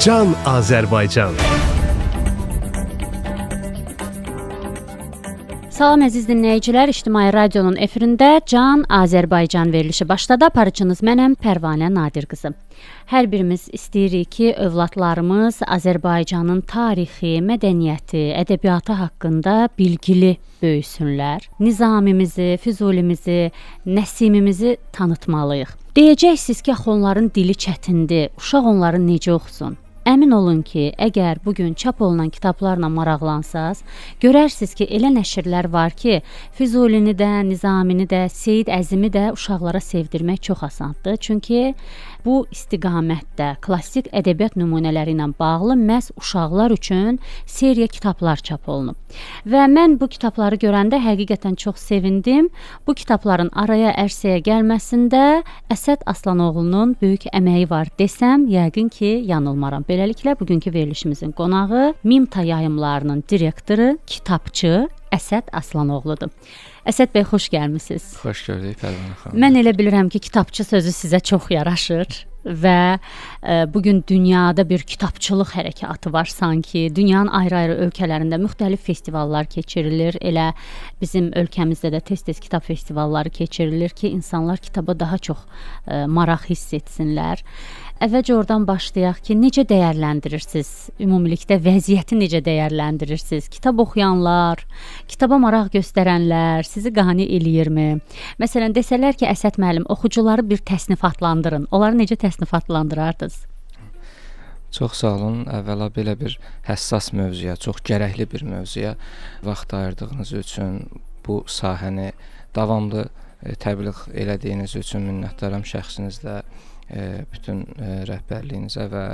Can Azərbaycan. Salam əziz dinləyicilər, İctimai Radionun efirində Can Azərbaycan verilişi başladı. Aparıcınız mənəm Pərvanə Nadir qızı. Hər birimiz istəyirik ki, övladlarımız Azərbaycanın tarixi, mədəniyyəti, ədəbiyyatı haqqında bilgili böyüsünlər. Nizamimizi, Füzulimizi, Nəsimimizi tanıtmalıyıq. Deyəcəksiniz ki, axı onların dili çətindir, uşaq onları necə oxusun? Əmin olun ki, əgər bugün çap olunan kitablarla maraqlansaz, görərsiniz ki, elə nəşrlər var ki, Füzulini də, Nizamini də, Seyid Əzimi də uşaqlara sevdirmək çox asandır. Çünki bu istiqamətdə klassik ədəbiyyat nümunələri ilə bağlı məhz uşaqlar üçün seriya kitablar çap olunub. Və mən bu kitabları görəndə həqiqətən çox sevindim. Bu kitabların araya, ərsəyə gəlməsində Əsəd Aslanoğlunun böyük əməyi var desəm, yəqin ki, yanılmaram. Beləliklə, bugünkü verilişimizin qonağı Mimta yayımlarının direktoru, kitabçı Əsəd Aslanoğludur. Əsəd bəy, xoş gəlmisiniz. Xoş gördük Pərvanə xanım. Mən elə bilirəm ki, kitabçı sözü sizə çox yaraşır və bugün dünyada bir kitabçılıq hərəkatı var sanki. Dünyanın ayrı-ayrı ölkələrində müxtəlif festivallar keçirilir. Elə bizim ölkəmizdə də tez-tez kitab festivalları keçirilir ki, insanlar kitaba daha çox maraq hiss etsinlər. Əvvəlcə oradan başlayaq ki, necə dəyərləndirirsiniz? Ümumilikdə vəziyyəti necə dəyərləndirirsiniz? Kitab oxuyanlar, kitaba maraq göstərənlər sizi qane eləyirmi? Məsələn, desələr ki, Əsəd müəllim, oxucuları bir təsnifatlandırın. Onları necə təsnifatlandırardınız? Çox sağ olun. Əvvəla belə bir həssas mövzuya, çox gərəkli bir mövzuya vaxt ayırdığınız üçün, bu sahəni davamlı təbliğ elədiyiniz üçün minnətdaram şəxsinizdə, bütün rəhbərliyinizə və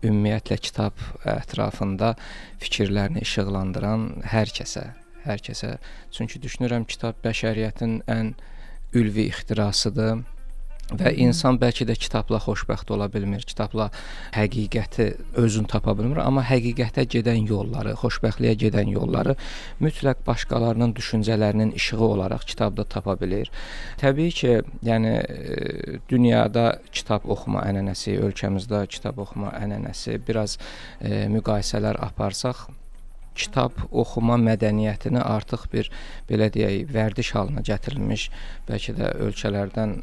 ümumiyyətlə kitab ətrafında fikirlərini işıqlandıran hər kəsə. Çünki düşünürəm kitab bəşəriyyətin ən ülvi ixtirasıdır və insan bəlkə də kitabla xoşbəxt ola bilmir, kitabla həqiqəti özünü tapa bilmir, amma həqiqətə gedən yolları, xoşbəxtliyə gedən yolları mütləq başqalarının düşüncələrinin işığı olaraq kitabda tapa bilir. Təbii ki, yəni dünyada kitab oxuma ənənəsi, ölkəmizdə kitab oxuma ənənəsi biraz müqayisələr aparsaq, kitab oxuma mədəniyyətini artıq bir, belə deyək, vərdiş halına gətirilmiş, bəlkə də ölkələrdən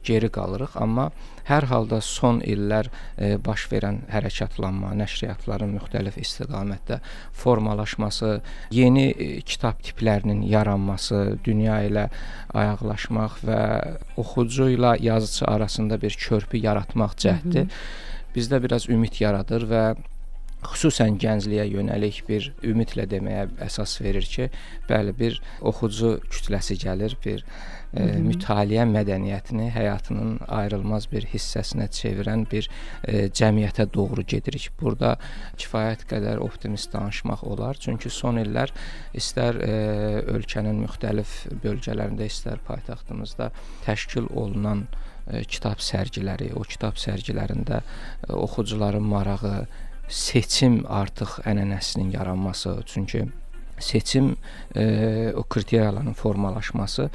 geri qalırıq, amma hər halda son illər baş verən hərəkatlanma, nəşriyyatların müxtəlif istiqamətdə formalaşması, yeni kitab tiplərinin yaranması, dünya ilə ayaqlaşmaq və oxucu ilə yazıcı arasında bir körpü yaratmaq cəhdi bizdə biraz ümid yaradır və xüsusən gəncliyə yönəlik bir ümidlə deməyə əsas verir ki, bəli, bir oxucu kütləsi gəlir, bir mütaliə mədəniyyətini həyatının ayrılmaz bir hissəsinə çevirən bir cəmiyyətə doğru gedirik. Burada kifayət qədər optimist danışmaq olar, çünki son illər istər ölkənin müxtəlif bölgələrində, istər paytaxtımızda təşkil olunan kitab sərgiləri, o kitab sərgilərində oxucuların marağı, seçim artıq ənənəsinin yaranması, çünki seçim o kriteriyaların formalaşması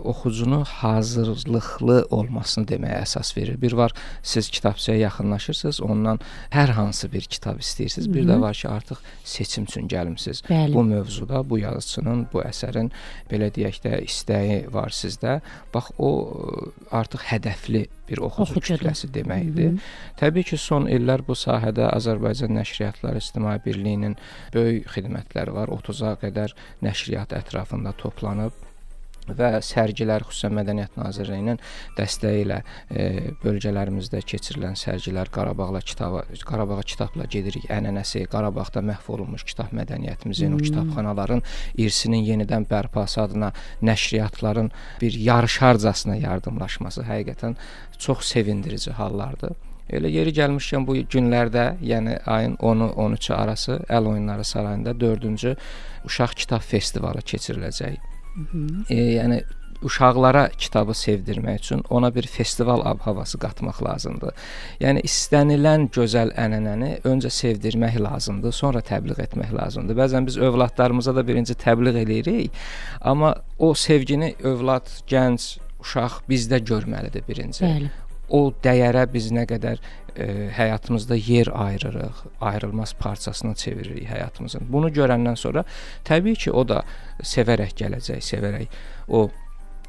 oxucunu hazırlıqlı olmasını deməyə əsas verir. Bir var, siz kitabçıya yaxınlaşırsınız, ondan hər hansı bir kitab istəyirsiniz. Bir də var ki, artıq seçim üçün gəlmisiniz. Bəli. Bu mövzuda, bu yazıçının, bu əsərin, belə deyək də, istəyi var sizdə. Bax, o artıq hədəfli bir oxucu kütləsi deməkdir. Təbii ki, son illər bu sahədə Azərbaycan Nəşriyyatları İctimai Birliyinin böyük xidmətləri var. 30-a qədər nəşriyyat ətrafında toplanıb və sərgilər, xüsusən Mədəniyyət Nazirliyinin dəstəyi ilə bölgələrimizdə keçirilən sərgilər, Qarabağa kitabla gedirik ənənəsi, Qarabağda məhv olunmuş kitab mədəniyyətimizin, o kitabxanaların irsinin yenidən bərpası adına nəşriyyatların bir yarışarcasına yardımlaşması həqiqətən çox sevindirici hallardır. Elə yeri gəlmişkən bu günlərdə, yəni ayın 10-u 13-ü arası Əl Oyunları Sarayında 4-cü Uşaq Kitab Festivalı keçiriləcək. Yəni uşaqlara kitabı sevdirmək üçün ona bir festival ab-havası qatmaq lazımdır. Yəni istənilən gözəl ənənəni öncə sevdirmək lazımdır, sonra təbliğ etmək lazımdır. Bəzən biz övladlarımıza da birinci təbliğ eləyirik, amma o sevgini övlad, gənc, uşaq bizdə görməlidir birinci. Bəli. O dəyərə biz nə qədər həyatımızda yer ayırırıq, ayrılmaz parçasına çeviririk həyatımızın. Bunu görəndən sonra təbii ki, o da sevərək gələcək, sevərək o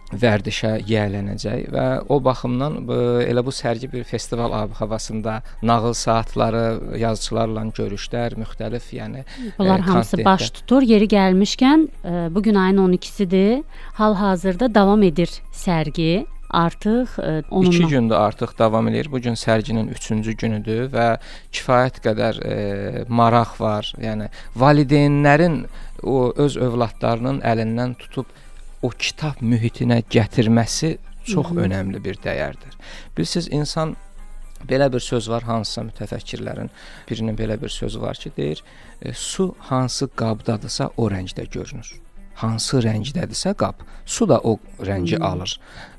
vərdişə yiyələnəcək və o baxımdan elə bu sərgi bir festival ab-havasında nağıl saatları, yazıçılarla görüşlər, müxtəlif, yəni bunlar hamısı baş tutur. Yeri gəlmişkən, bu gün ayın 12-sidir. Hal-hazırda davam edir sərgi. Artıq onunla 2 gündür artıq davam eləyir. Bu gün sərginin 3-cü günüdür və kifayət qədər maraq var. Yəni valideynlərin o öz övladlarının əlindən tutub o kitab mühitinə gətirməsi çox önəmli bir dəyərdir. Bilirsiniz, insan belə bir söz var, hansısa mütəfəkkirlərin birinin belə bir sözü var ki, deyir, su hansı qabdadısa o rəngdə görünür. Hansı rəngdədirsə qab, su da o rəngi alır.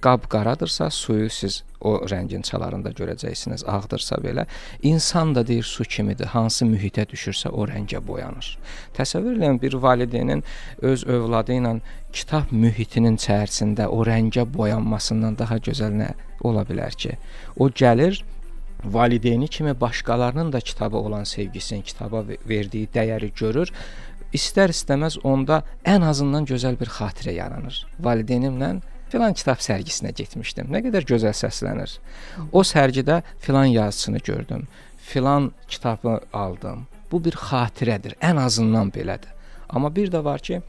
Qab qaradırsa, suyu siz o rəngin çalarında görəcəksiniz, ağdırsa belə. İnsan da deyir, su kimidir, hansı mühitə düşürsə o rəngə boyanır. Təsəvvür eləyin, bir valideynin öz övladı ilə kitab mühitinin içərisində o rəngə boyanmasından daha gözəl nə ola bilər ki? O gəlir, valideyni kimi başqalarının da kitaba olan sevgisini, kitaba verdiyi dəyəri görür. İstər-istəməz onda ən azından gözəl bir xatirə yaranır. Valideynimlə filan kitab sərgisinə getmişdim. Nə qədər gözəl səslənir. O sərgidə filan yazıçını gördüm, filan kitabı aldım. Bu bir xatirədir, ən azından belədir. Amma bir də var ki,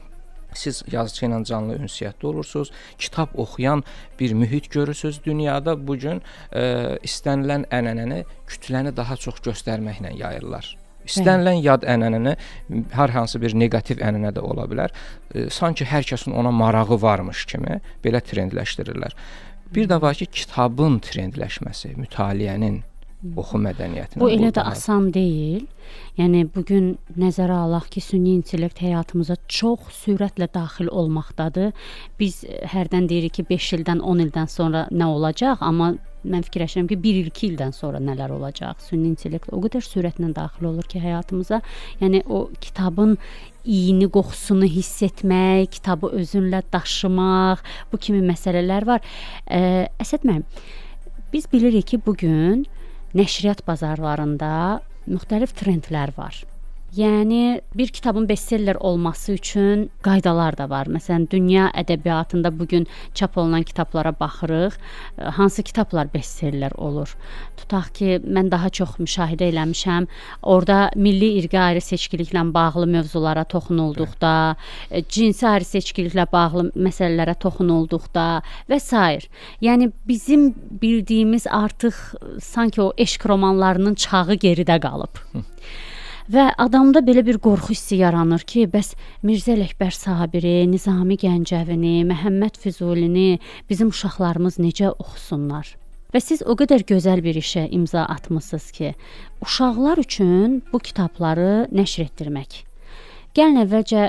siz yazıçı ilə canlı ünsiyyətdə olursunuz, kitab oxuyan bir mühit görürsünüz. Dünyada bugün istənilən ənənəni, kütləni daha çox göstərməklə yayırlar. İstənilən yad ənənəni, hər hansı bir neqativ ənənə də ola bilər. Sanki hər kəsin ona marağı varmış kimi belə trendləşdirirlər. Bir də var ki, kitabın trendləşməsi, mütaliənin, oxu mədəniyyətinin. Bu elə də asan deyil. Yəni bugün nəzərə alaq ki, süni intellekt həyatımıza çox sürətlə daxil olmaqdadır. Biz hərdən deyirik ki, 5 ildən, 10 ildən sonra nə olacaq, amma mən fikirləşirəm ki, 1 il, 2 ildən sonra nələr olacaq. Süni intellekt o qədər sürətlə daxil olur ki həyatımıza. Yəni o kitabın iyini, qoxusunu hiss etmək, kitabı özünlə daşımaq, bu kimi məsələlər var. Əsəd müəllim, biz bilirik ki, bugün nəşriyyat bazarlarında müxtəlif trendlər var. Yəni bir kitabın bestseller olması üçün qaydalar da var. Məsələn, dünya ədəbiyyatında bugün çap olunan kitablara baxırıq. Hansı kitablar bestseller olur? Tutaq ki, mən daha çox müşahidə eləmişəm. Orada milli irqi ayrı seçkiliklə bağlı mövzulara toxunulduqda, cinsi ayrı seçkiliklə bağlı məsələlərə toxunulduqda və sair. Yəni bizim bildiyimiz artıq sanki o eşq romanlarının çağı geridə qalıb. Və adamda belə bir qorxu hissi yaranır ki, bəs Mirzə Ələkbər Sabiri, Nizami Gəncəvini, Məhəmməd Füzulini bizim uşaqlarımız necə oxusunlar? Və siz o qədər gözəl bir işə imza atmısınız ki, uşaqlar üçün bu kitabları nəşr etdirmək. Gəlin əvvəlcə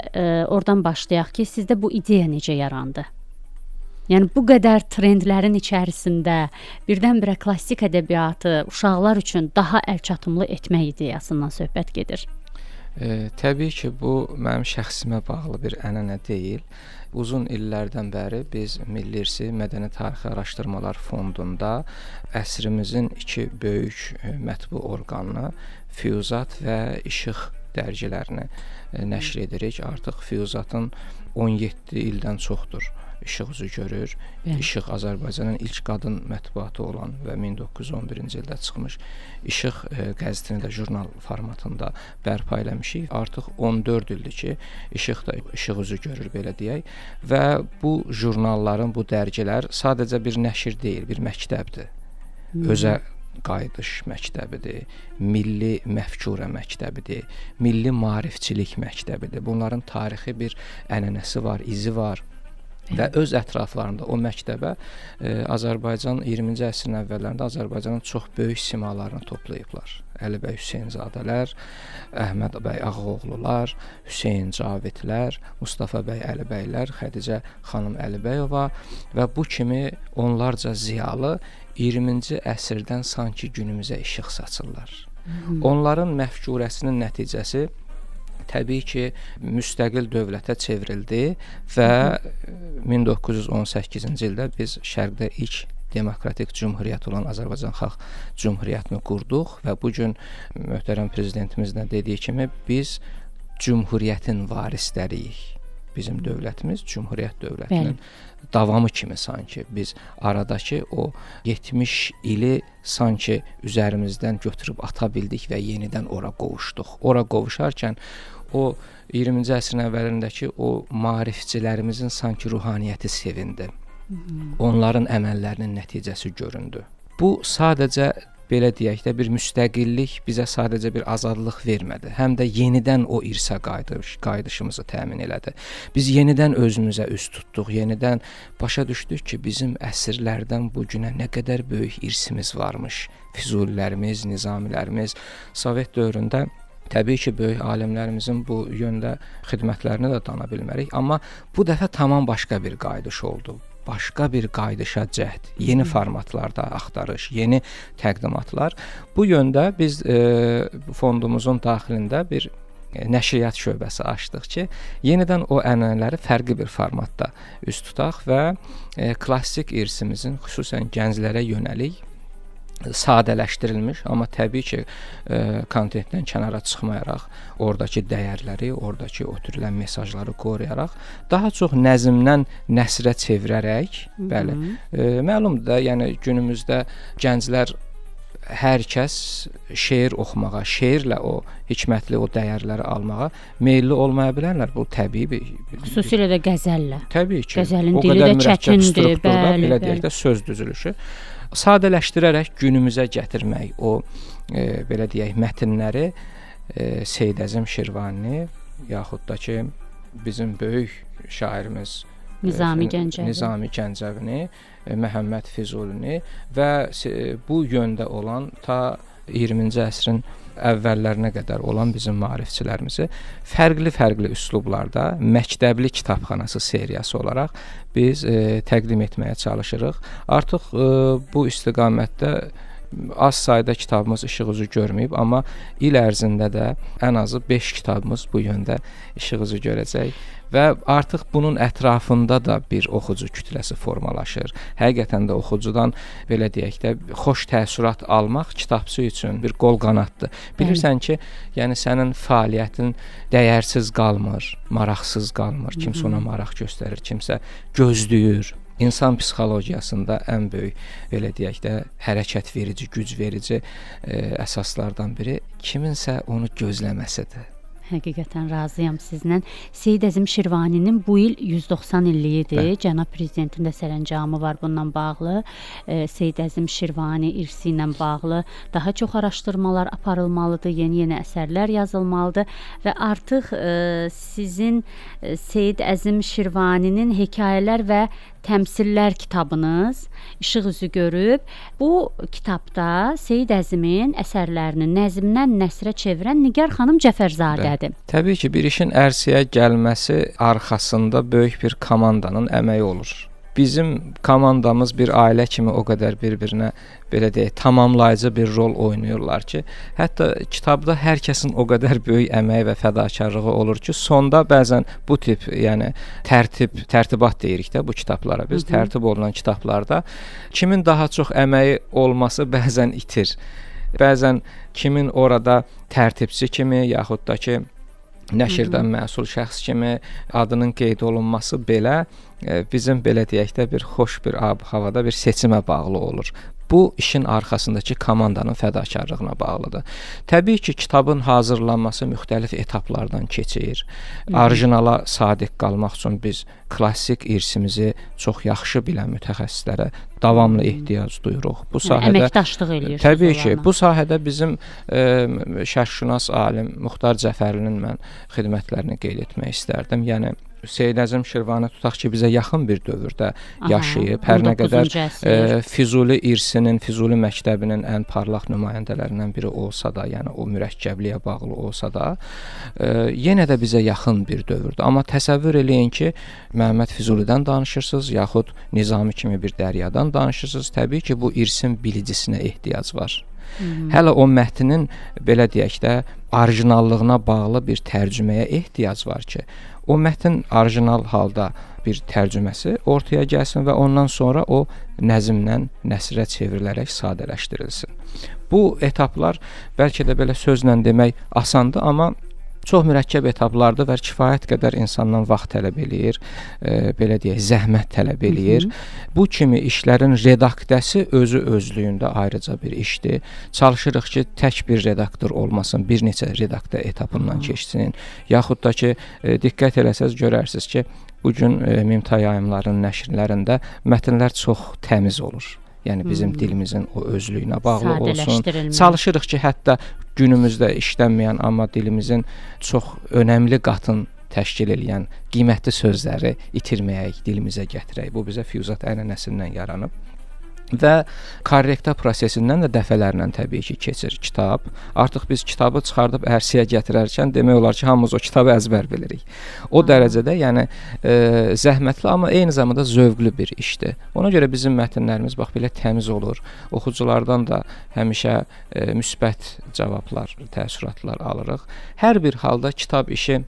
oradan başlayaq ki, sizdə bu ideya necə yarandı? Yəni bu qədər trendlərin içərisində birdən-birə klassik ədəbiyyatı uşaqlar üçün daha əlçatımlı etmək ideyasından söhbət gedir. Təbii ki, bu mənim şəxsimə bağlı bir ənənə deyil. Uzun illərdən bəri biz Milli İrsi Mədəni Tarixi Araşdırmalar Fondunda əsrimizin iki böyük mətbu orqanını, Füyuzat və İşıq dərgilərini nəşr edirik. Artıq Füyuzatın 17 ildən çoxdur İşıq üzü görür. İşıq Azərbaycanın ilk qadın mətbuatı olan və 1911-ci ildə çıxmış İşıq qəzetini də jurnal formatında bərpa eləmişik. Artıq 14 ildir ki, İşıq da işıq üzü görür, belə deyək. Və bu jurnalların, bu dərgilər sadəcə bir nəşr deyil, bir məktəbdir. Özə qayıdış məktəbidir, milli məfkurə məktəbidir, milli maarifçilik məktəbidir. Bunların tarixi bir ənənəsi var, izi var. Və öz ətraflarında o məktəbə Azərbaycan 20-ci əsrin əvvəllərində Azərbaycanın çox böyük simalarını toplayıblar. Əli bəy Hüseynzadələr, Əhməd bəy Ağaoğlular, Hüseyn Cavidlər, Mustafa bəy Əlibəylər, Xədicə xanım Əlibəyova və bu kimi onlarca ziyalı 20-ci əsrdən sanki günümüzə işıq saçırlar. Onların məfkurəsinin nəticəsi təbii ki, müstəqil dövlətə çevrildi və 1918-ci ildə biz Şərqdə ilk demokratik cümhuriyyət olan Azərbaycan Xalq Cümhuriyyətini qurduq və bu gün möhtərəm prezidentimizin də dediyi kimi biz cümhuriyyətin varisləriyik. Bizim dövlətimiz cümhuriyyət dövlətinin davamı kimi sanki biz aradakı o 70 ili sanki üzərimizdən götürüb ata bildik və yenidən ora qovuşduq. Ora qovuşarkən o 20-ci əsrin əvvəlindəki o maarifçilərimizin sanki ruhaniyyəti sevindi. Onların əməllərinin nəticəsi göründü. Bu sadəcə belə deyək də bir müstəqillik bizə sadəcə bir azadlıq vermədi. Həm də yenidən o irsə qayıdışımızı təmin elədi. Biz yenidən özümüzə üz tutduq, yenidən başa düşdük ki, bizim əsrlərdən bu günə nə qədər böyük irsimiz varmış. Füzulilərimiz, Nizamilərimiz Sovet dövründə təbii ki, böyük alimlərimizin bu yöndə xidmətlərini də dana bilmərik, amma bu dəfə tamam başqa bir qayıdış oldu. Başqa bir qayıdışa cəhd, yeni formatlarda axtarış, yeni təqdimatlar. Bu yöndə biz fondumuzun daxilində bir nəşriyyat şöbəsi açdıq ki, yenidən o ənənələri fərqli bir formatda üz tutaq və klassik irsimizin xüsusən gənclərə yönəlik sadələşdirilmiş, amma təbii ki, kontentdən kənara çıxmayaraq, oradakı dəyərləri, oradakı ötürülən mesajları qoruyaraq, daha çox nəzmdən nəsrə çevirərək, bəli, məlumdur da, yəni günümüzdə gənclər hər kəs şeir oxumağa, şeirlə o hikmətli o dəyərləri almağa meyilli olmaya bilərlər. Bu təbii bir xüsusilə də qəzəllə. Təbii ki, qəzəlin dili də çətindir, bəli, belə deyək də söz düzülüşü. Sadələşdirərək günümüzə gətirmək o belə deyək mətnləri Seyid Əzim Şirvanini yaxud da ki bizim böyük şairimiz Nizami Gəncəvi, Nizami Gəncəvini, Məhəmməd Füzulini və bu yöndə olan ta 20-ci əsrin əvvəllərinə qədər olan bizim maarifçilərimizi fərqli-fərqli üslublarda məktəbli kitabxanası seriyası olaraq biz təqdim etməyə çalışırıq. Artıq bu istiqamətdə az sayda kitabımız işıq üzü görməyib, amma il ərzində də ən azı 5 kitabımız bu yöndə işıq üzü görəcək və artıq bunun ətrafında da bir oxucu kütləsi formalaşır. Həqiqətən də oxucudan belə deyək də xoş təəssürat almaq kitabçı üçün bir qol qanaddır. Bilirsən ki, yəni sənin fəaliyyətin dəyərsiz qalmır, maraqsız qalmır. Kimsə ona maraq göstərir, kimsə gözləyir. İnsan psixologiyasında ən böyük, belə deyək də, hərəkət verici, güc verici əsaslardan biri kiminsə onu gözləməsidir. Həqiqətən razıyam sizlə. Seyid Əzim Şirvaninin bu il 190 illiyidir. Bəli. Cənab Prezidentin də sərəncamı var bununla bağlı. Seyid Əzim Şirvani irsi ilə bağlı daha çox araşdırmalar aparılmalıdır, yeni-yeni əsərlər yazılmalıdır və artıq sizin Seyid Əzim Şirvaninin hekayələr və təmsillər kitabınız işıq üzü görüb. Bu kitabda Seyid Əzimin əsərlərini nəzmdən nəsrə çevirən Nigar xanım Cəfərzadədir. Təbii ki, bir işin ərsəyə gəlməsi arxasında böyük bir komandanın əməyi olur. Bizim komandamız bir ailə kimi o qədər bir-birinə belə deyək, tamamlayıcı bir rol oynayırlar ki, hətta kitabda hər kəsin o qədər böyük əməyi və fədakarlığı olur ki, sonda bəzən bu tip, yəni tərtibat deyirik də bu kitablara. Biz tərtib olunan kitablarda kimin daha çox əməyi olması bəzən itir. Bəzən kimin orada tərtibçi kimi, yaxud da ki, nəşrdən məsul şəxs kimi adının qeyd olunması belə bizim belə deyək də bir xoş bir ab-havada bir seçimə bağlı olur. Bu işin arxasındakı komandanın fədakarlığına bağlıdır. Təbii ki, kitabın hazırlanması müxtəlif etaplardan keçir. Orijinala sadiq qalmaq üçün biz klassik irsimizi çox yaxşı bilən mütəxəssislərə davamlı ehtiyac duyuruq. Bu sahədə əməkdaşlıq eləyirsiniz. Təbii ki, bu sahədə bizim şərqşünas alim Muxtar Cəfərlinin mən xidmətlərini qeyd etmək istərdim. Yəni Seyid Əzim Şirvani tutaq ki, bizə yaxın bir dövrdə yaşayıb. Hər nə qədər Füzuli irsinin, Füzuli məktəbinin ən parlaq nümayəndələrindən biri olsa da, yəni o mürəkkəbliyə bağlı olsa da, yenə də bizə yaxın bir dövrdür. Amma təsəvvür eləyin ki, Məhəmməd Füzulidən danışırsınız, yaxud Nizami kimi bir dəryadan danışırsınız. Təbii ki, bu irsin bilicisinə ehtiyac var. Hələ o mətnin, belə deyək də, orijinallığına bağlı bir tərcüməyə ehtiyac var ki, o mətn orijinal halda bir tərcüməsi ortaya gəlsin və ondan sonra o nəzmdən nəsrə çevrilərək sadələşdirilsin. Bu etaplar bəlkə də belə sözlə demək asandır, amma çox mürəkkəb etaplardır və kifayət qədər insandan vaxt tələb eləyir, belə deyək, zəhmət tələb eləyir. Bu kimi işlərin redaktəsi özü özlüyündə ayrıca bir işdir. Çalışırıq ki, tək bir redaktor olmasın, bir neçə redaktə etapından keçsin. Yaxud da ki, diqqət eləsəz görərsiniz ki, bu gün Mimta yayımlarının nəşrlərində mətnlər çox təmiz olur. Yəni bizim dilimizin o özlüyünə bağlı olsun. Çalışırıq ki, hətta günümüzdə işlənməyən, amma dilimizin çox önəmli qatın təşkil eləyən qiymətli sözləri itirməyək, dilimizə gətirək. Bu bizə füyuzat ənənəsindən yaranıb. Və korrekta prosesindən də dəfələrlə təbii ki, keçir kitab. Artıq biz kitabı çıxardıb ərsəyə gətirərkən demək olar ki, hamımız o kitabı əzbər bilirik. O dərəcədə, yəni zəhmətli, amma eyni zamanda zövqlü bir işdir. Ona görə bizim mətnlərimiz bax belə təmiz olur. Oxuculardan da həmişə müsbət cavablar, təəssüratlar alırıq. Hər bir halda kitab işi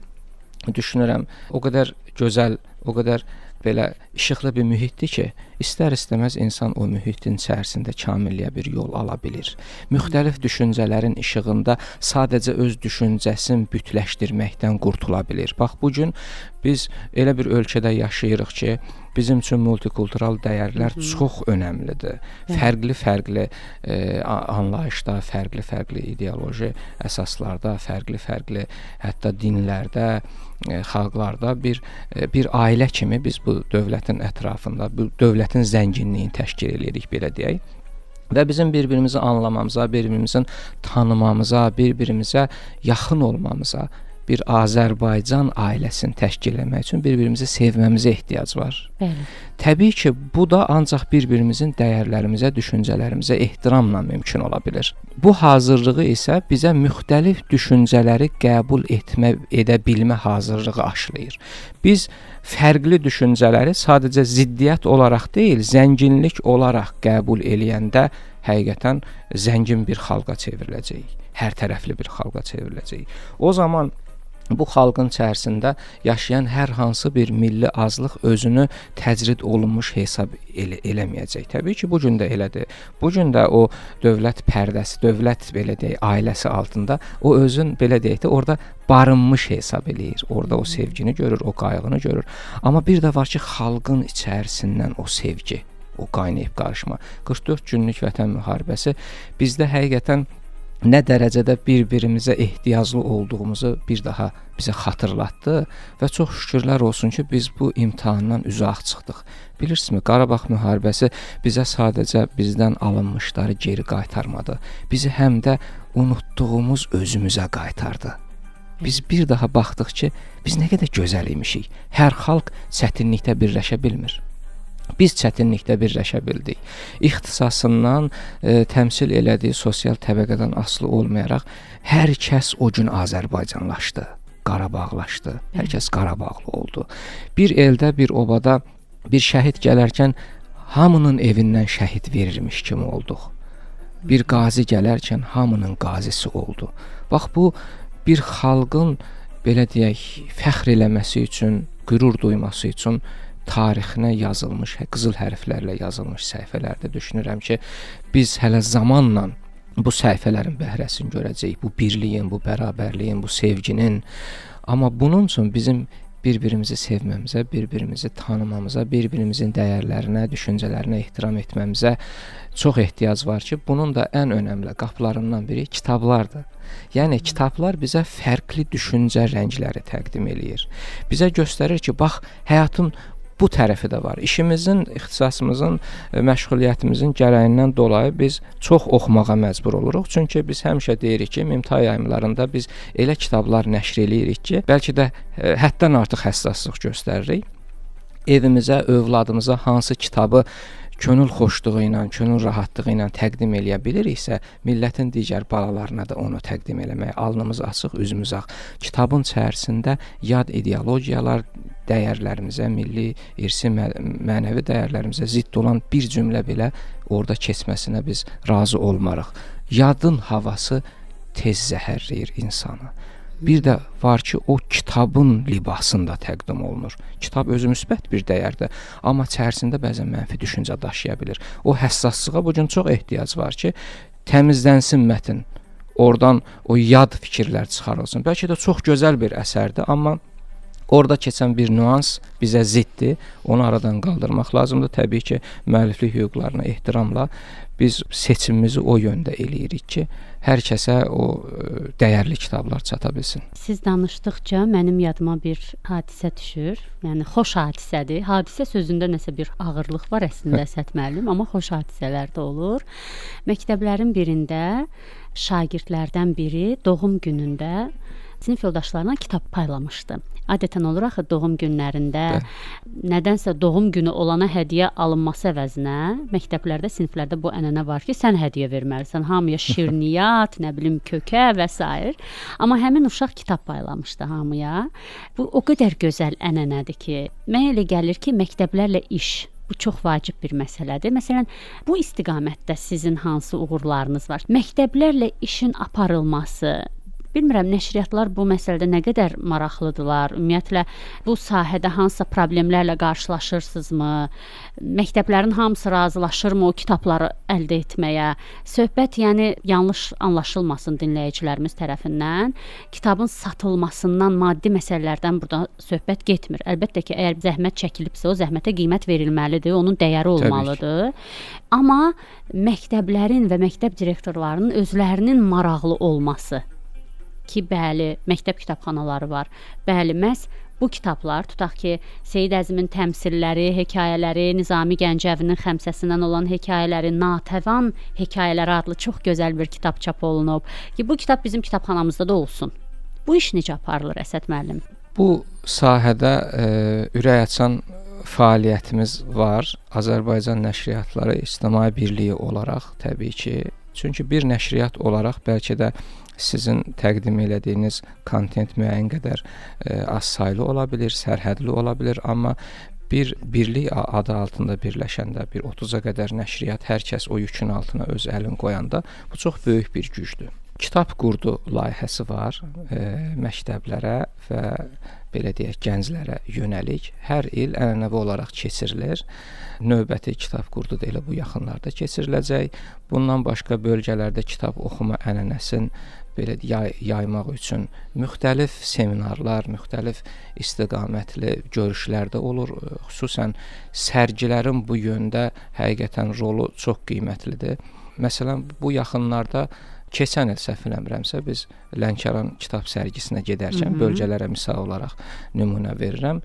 düşünürəm, o qədər gözəl, o qədər belə işıqlı bir mühitdir ki, istər-istəməz insan o mühitin içərisində kamilliyə bir yol ala bilir. Müxtəlif düşüncələrin işığında sadəcə öz düşüncəsini bütləşdirməkdən qurtula bilir. Bax, bu gün biz elə bir ölkədə yaşayırıq ki, bizim üçün multikultural dəyərlər çox önəmlidir. Fərqli-fərqli anlayışda, fərqli-fərqli ideoloji əsaslarda, fərqli-fərqli hətta dinlərdə, xalqlarda bir ailə kimi biz bu dövlətin ətrafında, bu dövlətin zənginliyini təşkil edirik, belə deyək. Və bizim bir-birimizi anlamamıza, bir-birimizin tanımamıza, bir-birimizə yaxın olmamıza, bir Azərbaycan ailəsini təşkil etmək üçün bir-birimizi sevməmizə ehtiyac var. Bəli. Təbii ki, bu da ancaq bir-birimizin dəyərlərimizə, düşüncələrimizə ehtiramla mümkün ola bilir. Bu hazırlığı isə bizə müxtəlif düşüncələri qəbul edə bilmə hazırlığı aşılayır. Biz fərqli düşüncələri sadəcə ziddiyyət olaraq deyil, zənginlik olaraq qəbul eləyəndə həqiqətən zəngin bir xalqa çevriləcəyik. Hər tərəfli bir xalqa çevriləcəyik. O zaman bu xalqın içərisində yaşayan hər hansı bir milli azlıq özünü təcrid olunmuş hesab eləməyəcək. Təbii ki, bu gün də elədir. Bu gün də o dövlət pərdəsi, dövlət belə deyək, ailəsi altında o özün belə deyək də orada barınmış hesab eləyir. Orada o sevgini görür, o qayğını görür. Amma bir də var ki, xalqın içərisindən o sevgi, o qaynayıb qarışma. 44 günlük vətən müharibəsi bizdə həqiqətən nə dərəcədə bir-birimizə ehtiyaclı olduğumuzu bir daha bizə xatırlatdı və çox şükürlər olsun ki, biz bu imtahandan üzə ağ çıxdıq. Bilirsinizmi, Qarabağ müharibəsi bizə sadəcə bizdən alınmışları geri qaytarmadı. Bizi həm də unutduğumuz özümüzə qaytardı. Biz bir daha baxdıq ki, biz nə qədər gözəl imişik. Hər xalq çətinlikdə birləşə bilmir. Biz çətinlikdə birləşə bildik. İxtisasından, təmsil elədiyi sosial təbəqədən asılı olmayaraq hər kəs o gün Azərbaycanlaşdı, Qarabağlaşdı. Hər kəs Qarabağlı oldu. Bir eldə, bir obada bir şəhid gələrkən hamının evindən şəhid verirmiş kimi olduq. Bir qazi gələrkən hamının qazisi oldu. Bax, bu bir xalqın, belə deyək, fəxr eləməsi üçün, qürur duyması üçün tarixinə yazılmış, qızıl hərflərlə yazılmış səhifələrdə düşünürəm ki, biz hələ zamanla bu səhifələrin bəhrəsini görəcəyik, bu birliyin, bu bərabərliyin, bu sevginin. Amma bunun üçün bizim bir-birimizi sevməmizə, bir-birimizi tanımamıza, bir-birimizin dəyərlərinə, düşüncələrinə ehtiram etməmizə çox ehtiyac var ki, bunun da ən önəmli qapılarından biri kitablardır. Yəni, kitablar bizə fərqli düşüncə rəngləri təqdim eləyir. Bizə göstərir ki, bax, həyatın bu tərəfi də var. İşimizin, ixtisasımızın, məşğuliyyətimizin gərəyindən dolayı biz çox oxumağa məcbur oluruq. Çünki biz həmişə deyirik ki, Mimta yayımlarında biz elə kitablar nəşr eləyirik ki, bəlkə də həddən artıq həssaslıq göstəririk. Evimizə, övladımıza hansı kitabı könül xoşluğu ilə, könül rahatlığı ilə təqdim eləyə biliriksə, millətin digər balalarına da onu təqdim eləmək, alnımız açıq, üzümüz ağ. Kitabın içərisində yad ideologiyalar, dəyərlərimizə, milli, irsi, mənəvi dəyərlərimizə zidd olan bir cümlə belə orada keçməsinə biz razı olmarıq. Yadın havası tez zəhərləyir insanı. Bir də var ki, o kitabın libasında təqdim olunur. Kitab özü müsbət bir dəyərdir, amma içərisində bəzən mənfi düşüncə daşıya bilir. O həssaslığa bu gün çox ehtiyac var ki, təmizlənsin mətn. Oradan o yad fikirlər çıxarılsın. Bəlkə də çox gözəl bir əsərdir, amma orada keçən bir nüans bizə ziddir. Onu aradan qaldırmaq lazımdır. Təbii ki, müəlliflik hüquqlarına ehtiramla biz seçimimizi o yöndə eləyirik ki, hər kəsə o dəyərli kitablar çata bilsin. Siz danışdıqca mənim yadıma bir hadisə düşür. Yəni xoş hadisədir. Hadisə sözündə nəsə bir ağırlıq var əslində Əsəd müəllim, amma xoş hadisələr də olur. Məktəblərin birində şagirdlərdən biri doğum günündə sinif yoldaşlarına kitab paylamışdı. Adətən olur axı doğum günlərində nədənsə doğum günü olana hədiyyə alınması əvəzinə məktəblərdə, siniflərdə bu ənənə var ki, sən hədiyyə verməlisən hamıya, şirniyyat, nə bilim kökə və sair. Amma həmin uşaq kitab paylamışdı hamıya. Bu o qədər gözəl ənənədir ki, mənə elə gəlir ki, məktəblərlə iş bu çox vacib bir məsələdir. Məsələn, bu istiqamətdə sizin hansı uğurlarınız var? Məktəblərlə işin aparılması, bilmirəm, nəşriyyatlar bu məsələdə nə qədər maraqlıdırlar? Ümumiyyətlə, bu sahədə hansısa problemlərlə qarşılaşırsınızmı? Məktəblərin hamısı razılaşırmı o kitabları əldə etməyə? Söhbət, yəni yanlış anlaşılmasın dinləyicilərimiz tərəfindən, kitabın satılmasından, maddi məsələlərdən burada söhbət getmir. Əlbəttə ki, əgər zəhmət çəkilibsə, o zəhmətə qiymət verilməlidir, onun dəyəri olmalıdır. Amma məktəblərin və məktəb direktorlarının özlərinin maraqlı olması ki, bəli, məktəb kitabxanaları var. Bəli, məhz bu kitablar, tutaq ki, Seyid Əzimin təmsilləri, hekayələri, Nizami Gəncəvinin xəmsəsindən olan hekayələri, Natəvan hekayələri adlı çox gözəl bir kitab çap olunub ki, bu kitab bizim kitabxanamızda da olsun. Bu iş necə aparılır Əsəd müəllim? Bu sahədə ürək açan fəaliyyətimiz var. Azərbaycan Nəşriyyatları İctimai Birliyi olaraq təbii ki, çünki bir nəşriyyat olaraq bəlkə də sizin təqdim elədiyiniz kontent müəyyən qədər az saylı ola bilir, sərhədli ola bilir, amma bir birlik adı altında birləşəndə, bir 30-a qədər nəşriyyat, hər kəs o yükün altına öz əlini qoyanda bu çox böyük bir gücdür. Kitab qurdu layihəsi var məktəblərə və belə deyək, gənclərə yönəlik. Hər il ənənəvi olaraq keçirilir. Növbəti kitab qurdu da elə bu yaxınlarda keçiriləcək. Bundan başqa bölgələrdə kitab oxuma ənənəsini belə yaymaq üçün müxtəlif seminarlar, müxtəlif istiqamətli görüşlər də olur. Xüsusən sərgilərin bu yöndə həqiqətən rolu çox qiymətlidir. Məsələn, bu yaxınlarda keçən il səhv eləmirəmsə biz Lənkəran kitab sərgisinə gedərkən bölgələrə misal olaraq nümunə verirəm.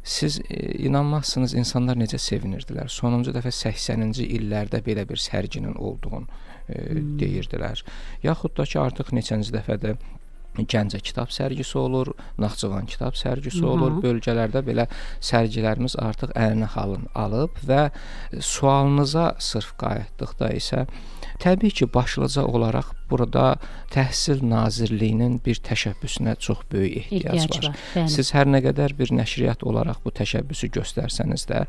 Siz inanmazsınız, insanlar necə sevinirdilər. Sonuncu dəfə 80-ci illərdə belə bir sərginin olduğunu deyirdilər. Yaxud da ki, artıq neçənci dəfədə Gəncə kitab sərgisi olur, Naxçıvan kitab sərgisi olur. Bölgələrdə belə sərgilərimiz artıq ənənə halını alıb və sualınıza sırf qayıtdıqda isə təbii ki, başlıca olaraq burada Təhsil Nazirliyinin bir təşəbbüsünə çox böyük ehtiyac var. Siz hər nə qədər bir nəşriyyat olaraq bu təşəbbüsü göstərsəniz də,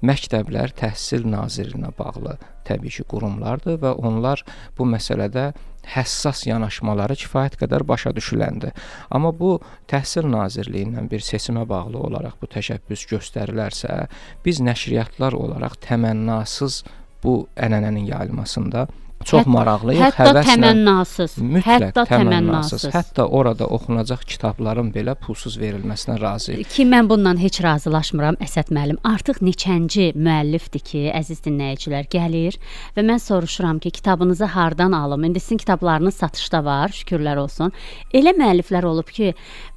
məktəblər Təhsil Nazirliyinə bağlı təbii ki, qurumlardır və onlar bu məsələdə həssas yanaşmaları kifayət qədər başa düşüləndir. Amma bu Təhsil Nazirliyindən bir seçimə bağlı olaraq bu təşəbbüs göstərilərsə, biz nəşriyyatlar olaraq təmənnasız bu ənənənin yayılmasında çox maraqlıyıq. Hətta təmənnasız. Mütləq təmənnasız. Hətta orada oxunacaq kitabların belə pulsuz verilməsinə razıyıq. Ki, mən bundan heç razılaşmıram Əsəd müəllim. Artıq neçənci müəllifdir ki, əziz dinləyicilər, gəlir və mən soruşuram ki, kitabınızı hardan alım? İndi sizin kitablarınız satışda var, şükürlər olsun. Elə müəlliflər olub ki,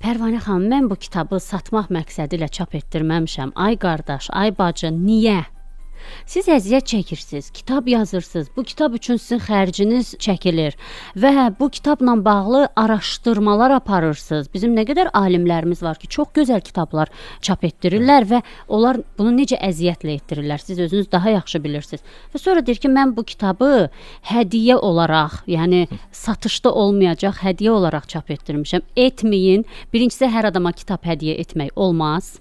Pərvanə xanım, mən bu kitabı satmaq məqsədi ilə çap etdirməmişəm. Ay qardaş, ay bacı, niyə? Siz əziyyət çəkirsiniz, kitab yazırsınız, bu kitab üçün sizin xərciniz çəkilir və bu kitabla bağlı araşdırmalar aparırsınız. Bizim nə qədər alimlərimiz var ki, çox gözəl kitablar çap etdirirlər və onlar bunu necə əziyyətlə etdirirlər, siz özünüz daha yaxşı bilirsiniz. Və sonra deyir ki, mən bu kitabı hədiyyə olaraq, yəni satışda olmayacaq hədiyyə olaraq çap etdirmişəm. Etməyin. Birincisi, hər adama kitab hədiyyə etmək olmaz.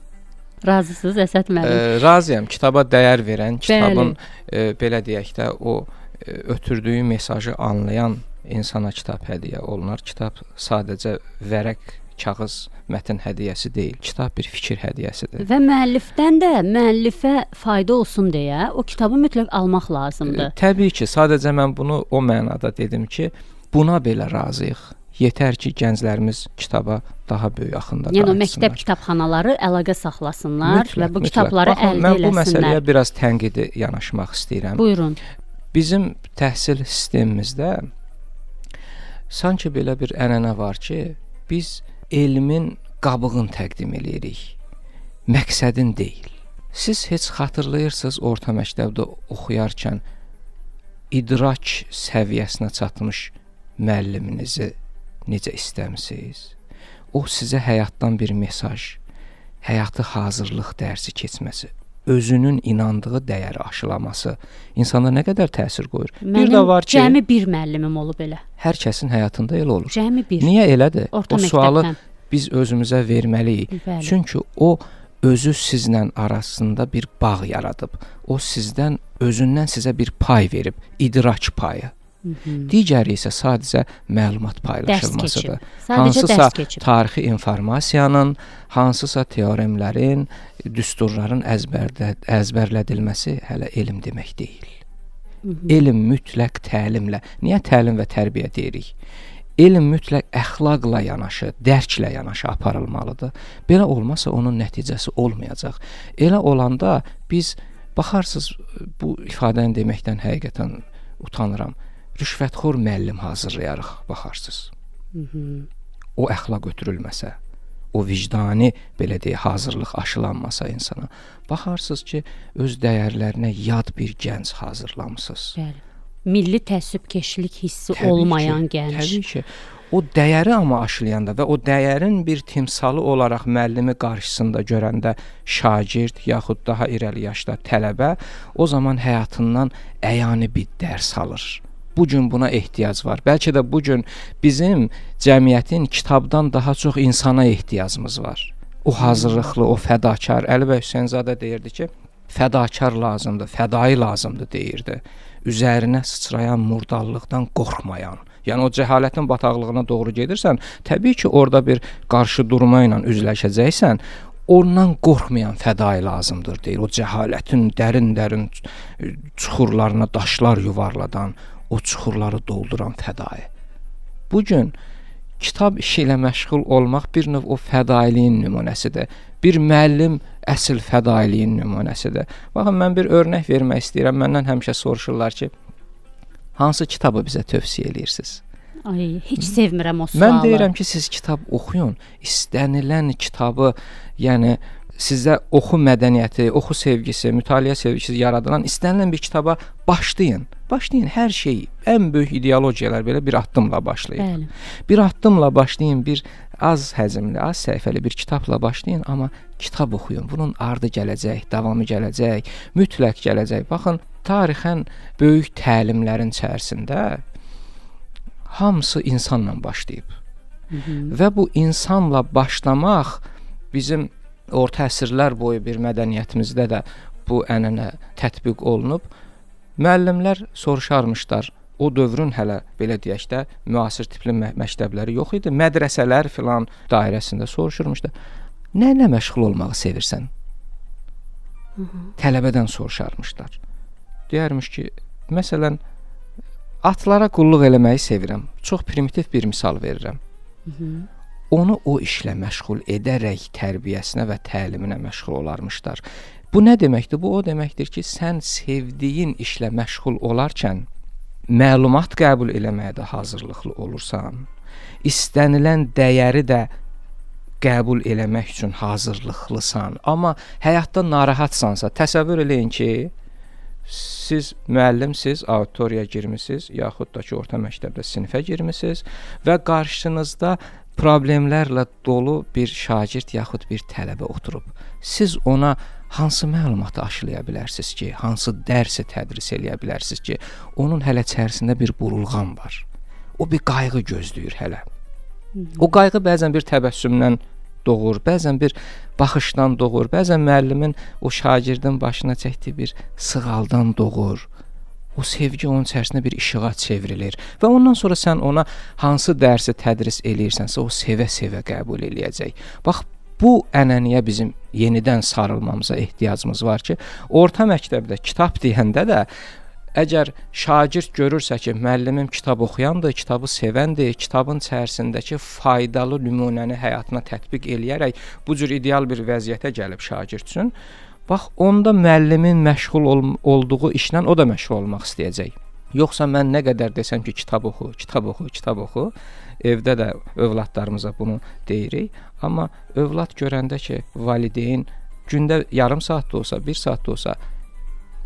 Razısınız Əsəd müəllim? Razıyam. Kitaba dəyər verən, kitabın belə deyək də o ötürdüyü mesajı anlayan insana kitab hədiyyə olunar. Kitab sadəcə vərəq, kağız, mətn hədiyyəsi deyil. Kitab bir fikir hədiyyəsidir. Və müəllifdən də müəllifə fayda olsun deyə o kitabı mütləq almaq lazımdır. Təbii ki, sadəcə mən bunu o mənada dedim ki, buna belə razıyıq. Yetər ki, gənclərimiz kitaba daha böyük axında qayıtsınlar. Yəni o məktəb kitabxanaları əlaqə saxlasınlar mütləq, və bu kitabları əldə eləsinlər. Mən bu məsələyə biraz tənqidi yanaşmaq istəyirəm. Buyurun. Bizim təhsil sistemimizdə sanki belə bir ənənə var ki, biz elmin qabığını təqdim eləyirik, məqsədin deyil. Siz heç xatırlayırsınız, orta məktəbdə oxuyarkən idrak səviyyəsinə çatmış müəlliminizi necə istəmisiniz? O sizə həyatdan bir mesaj, həyatı hazırlıq dərsi keçməsi, özünün inandığı dəyəri aşılaması insanda nə qədər təsir qoyur. Mənim bir də var ki, cəmi bir müəllimim olub elə. Hər kəsin həyatında elə olur. Cəmi bir. Niyə elədir? Orta o məktəbdən. Sualı biz özümüzə verməliyik. Bəli. Çünki o özü sizlə arasında bir bağ yaradıb. O sizdən, özündən sizə bir pay verib, idrak payı. Digəri isə sadəcə məlumat paylaşılmasıdır. Hansısa tarixi informasiyanın, hansısa teoremlərin, düsturların əzbərlədilməsi hələ elm demək deyil. Elm mütləq təlimlə. Niyə təlim və tərbiyə deyirik? Elm mütləq əxlaqla yanaşı, dərklə yanaşı aparılmalıdır. Belə olmasa onun nəticəsi olmayacaq. Elə olanda biz, baxarsınız, bu ifadəni deməkdən həqiqətən utanıram. Rüşvətxor müəllim hazırlayarıq, baxarsınız. O əxlaq ötürülməsə, o vicdani, belə deyək, hazırlıq aşılanmasa insana, baxarsınız ki, öz dəyərlərinə yad bir gənc hazırlamısınız. Bəli. Milli təəssübkeşlik hissi təbii olmayan ki, gənc. Təbii ki. O dəyəri amma aşılayanda və o dəyərin bir timsalı olaraq müəllimi qarşısında görəndə şagird yaxud daha irəli yaşda tələbə o zaman həyatından əyani bir dərs alır. Bu gün buna ehtiyac var. Bəlkə də bu gün bizim cəmiyyətin kitabdan daha çox insana ehtiyacımız var. O hazırlıqlı, o fədakar. Əli bəy Hüseynzadə deyirdi ki, fədakar lazımdır, fədai lazımdır deyirdi. Üzərinə sıçrayan murdallıqdan qorxmayan. Yəni o cəhalətin bataqlığına doğru gedirsən, təbii ki, orada bir qarşı durma ilə üzləşəcəksən. Ondan qorxmayan fədai lazımdır deyir. O cəhalətin dərin-dərin çuxurlarına daşlar yuvarladan, o çuxurları dolduran fədai. Bu gün kitab işi ilə məşğul olmaq bir növ o fədailiyin nümunəsidir. Bir müəllim əsl fədailiyin nümunəsidir. Baxın, mən bir örnək vermək istəyirəm. Məndən həmişə soruşurlar ki, hansı kitabı bizə tövsiyə eləyirsiniz? Ay, heç sevmirəm o sualı. Mən deyirəm ki, siz kitab oxuyun. İstənilən kitabı, yəni sizə oxu mədəniyyəti, oxu sevgisi, mütaliə sevgisi yaradılan istənilən bir kitaba başlayın. Başlayın, hər şey, ən böyük ideologiyalar belə bir addımla başlayır. Bəli. Bir addımla başlayın, bir az həcmli, az səhifəli bir kitabla başlayın, amma kitab oxuyun. Bunun ardı gələcək, davamı gələcək, mütləq gələcək. Baxın, tarixən böyük təlimlərin içərisində hamısı insanla başlayıb. Və bu insanla başlamaq bizim orta əsrlər boyu bir mədəniyyətimizdə də bu ənənə tətbiq olunub. Müəllimlər soruşarmışlar. O dövrün hələ belə deyək də müasir tipli məktəbləri yox idi. Mədrəsələr filan dairəsində soruşurmuşlar. Nə ilə məşğul olmağı sevirsən? Tələbədən soruşarmışlar. Deyərmiş ki, məsələn, atlara qulluq eləməyi sevirəm. Çox primitiv bir misal verirəm. Onu o işlə məşğul edərək tərbiyəsinə və təliminə məşğul olarmışlar. Bu nə deməkdir? Bu o deməkdir ki, sən sevdiyin işlə məşğul olarkən məlumat qəbul eləməyə də hazırlıqlı olursan, istənilən dəyəri də qəbul eləmək üçün hazırlıqlısan. Amma həyatda narahatsansa, təsəvvür eləyin ki, siz müəllimsiz, auditoriyaya girmisiniz, yaxud da ki, orta məktəbdə sinifə girmisiniz və qarşınızda problemlərlə dolu bir şagird yaxud bir tələbə oturub. Siz ona hansı məlumatı aşılaya bilərsiniz ki, hansı dərsi tədris eləyə bilərsiniz ki, onun hələ içərisində bir burulğan var. O bir qayğı gözləyir hələ. O qayğı bəzən bir təbəssümdən doğur, bəzən bir baxışdan doğur, bəzən müəllimin o şagirdin başına çəkdiyi bir sığaldan doğur. O sevgi onun içərisində bir işığa çevrilir və ondan sonra sən ona hansı dərsi tədris eləyirsənsə, o sevə-sevə qəbul eləyəcək. Bax, bu ənənəyə bizim yenidən sarılmamıza ehtiyacımız var ki, orta məktəbdə kitab deyəndə də əgər şagird görürsə ki, müəllimim kitab oxuyandır, kitabı sevəndir, kitabın içərisindəki faydalı nümunəni həyatına tətbiq eləyərək bu cür ideal bir vəziyyətə gəlib şagird üçün, bax, onda müəllimin məşğul olduğu işlə o da məşğul olmaq istəyəcək. Yoxsa mən nə qədər desəm ki, kitab oxu, kitab oxu, kitab oxu, evdə də övladlarımıza bunu deyirik. Amma övlad görəndə ki, valideyn gündə yarım saat da olsa, bir saat da olsa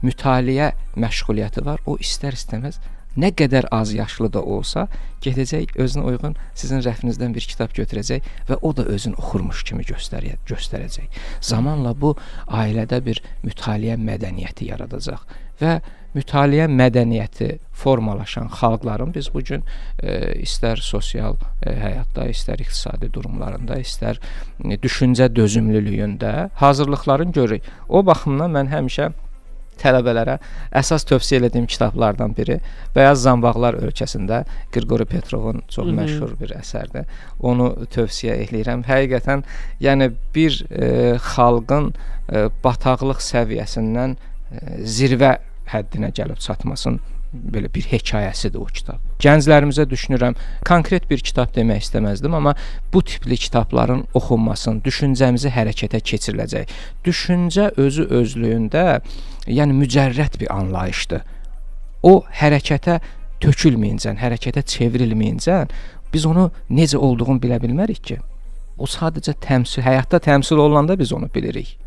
mütaliə məşğuliyyəti var, o istər-istəməz nə qədər az yaşlı da olsa, gedəcək özünə uyğun sizin rəfinizdən bir kitab götürəcək və o da özünü oxurmuş kimi göstərəcək. Zamanla bu ailədə bir mütaliə mədəniyyəti yaradacaq və mütaliə mədəniyyəti formalaşan xalqların biz bu gün istər sosial həyatda, istər iqtisadi durumlarında, istər düşüncə dözümlülüyündə hazırlıqlarını görürük. O baxımdan mən həmişə tələbələrə əsas tövsiyə elədiyim kitablardan biri Bəyaz Zanbaqlar ölkəsində Qriqori Petrovun çox məşhur bir əsərdir. Onu tövsiyə eləyirəm. Həqiqətən, yəni bir xalqın bataqlıq səviyyəsindən zirvə həddinə gəlib çatmasın belə bir hekayəsidir o kitab. Gənclərimizə düşünürəm, konkret bir kitab demək istəməzdim, amma bu tipli kitabların oxunmasın, düşüncəmizi hərəkətə keçiriləcək. Düşüncə özü özlüyündə, yəni mücərrəd bir anlayışdır. O hərəkətə tökülməyincə, hərəkətə çevrilməyincə biz onu necə olduğunu bilə bilmərik ki. O sadəcə təmsil, həyatda təmsil olunanda biz onu bilirik.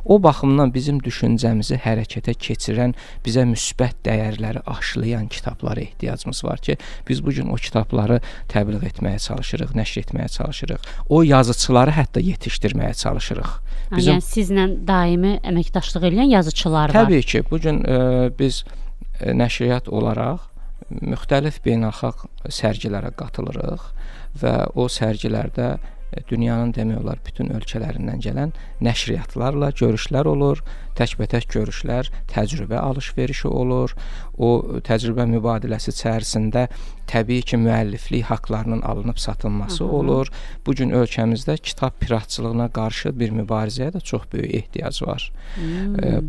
O baxımdan bizim düşüncəmizi hərəkətə keçirən, bizə müsbət dəyərləri aşılayan kitablara ehtiyacımız var ki, biz bu gün o kitabları təbliğ etməyə çalışırıq, nəşr etməyə çalışırıq. O yazıçıları hətta yetişdirməyə çalışırıq. Bizim... Yəni sizlə daimi əməkdaşlıq edən yazıçılar var. Təbii ki, bu gün biz nəşriyyat olaraq müxtəlif beynəlxalq sərgilərə qatılırıq və o sərgilərdə dünyanın demək olar bütün ölkələrindən gələn nəşriyyatlarla görüşlər olur, təkbətək görüşlər, təcrübə alış-verişi olur. O təcrübə mübadiləsi içərisində təbii ki, müəlliflik haqlarının alınıb satılması olur. Bu gün ölkəmizdə kitab piratçılığına qarşı bir mübarizəyə də çox böyük ehtiyac var.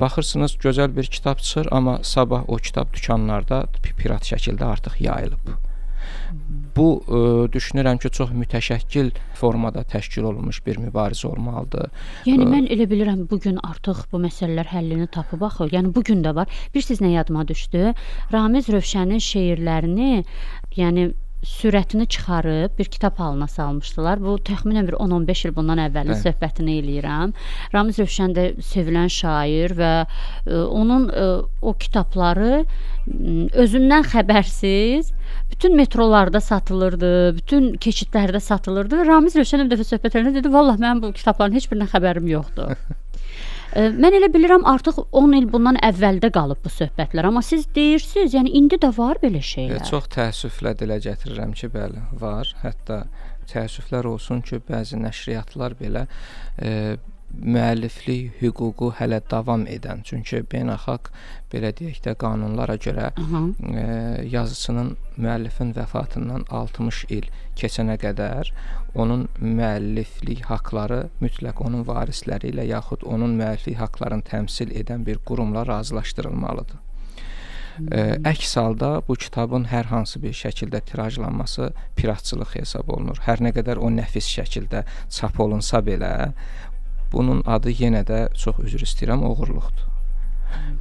Baxırsınız, gözəl bir kitab çıxır, amma sabah o kitab dükanlarda pirat şəkildə artıq yayılıb. Bu, düşünürəm ki, çox mütəşəkkil formada təşkil olunmuş bir mübarizə olmalıdır. Yəni, mən elə bilirəm, bugün artıq bu məsələlər həllini tapıb axı. Yəni, bugün də var. Bir siz nə yadıma düşdü? Ramiz Rövşənin şeirlərini, yəni, sürətini çıxarıb bir kitab halına salmışdılar. Bu, təxminən bir 10-15 il bundan əvvəlin söhbətini eləyirəm. Ramiz Rövşən də sevilən şair və onun o kitabları özündən xəbərsiz bütün metrolarda satılırdı, bütün keçidlərdə satılırdı. Ramiz Rövşən bir dəfə söhbət eləyəndə dedi, vallah mənim bu kitabların heç birindən xəbərim yoxdur. Mən elə bilirəm, artıq 10 il bundan əvvəldə qalıb bu söhbətlər, amma siz deyirsiniz, yəni indi də var belə şeylər. Çox təəssüflə dilə gətirirəm ki, bəli, var. Hətta təəssüflər olsun ki, bəzi nəşriyyatlar belə müəlliflik hüququ hələ davam edən. Çünki beynəlxalq, belə deyək də, qanunlara görə yazıçının, müəllifin vəfatından 60 il keçənə qədər onun müəlliflik haqları mütləq onun varisləri ilə yaxud onun müəlliflik haqlarını təmsil edən bir qurumla razılaşdırılmalıdır. Əks halda bu kitabın hər hansı bir şəkildə tirajlanması piratçılıq hesab olunur. Hər nə qədər o nəfis şəkildə çap olunsa belə, bunun adı yenə də, çox üzr istəyirəm, oğurluqdur.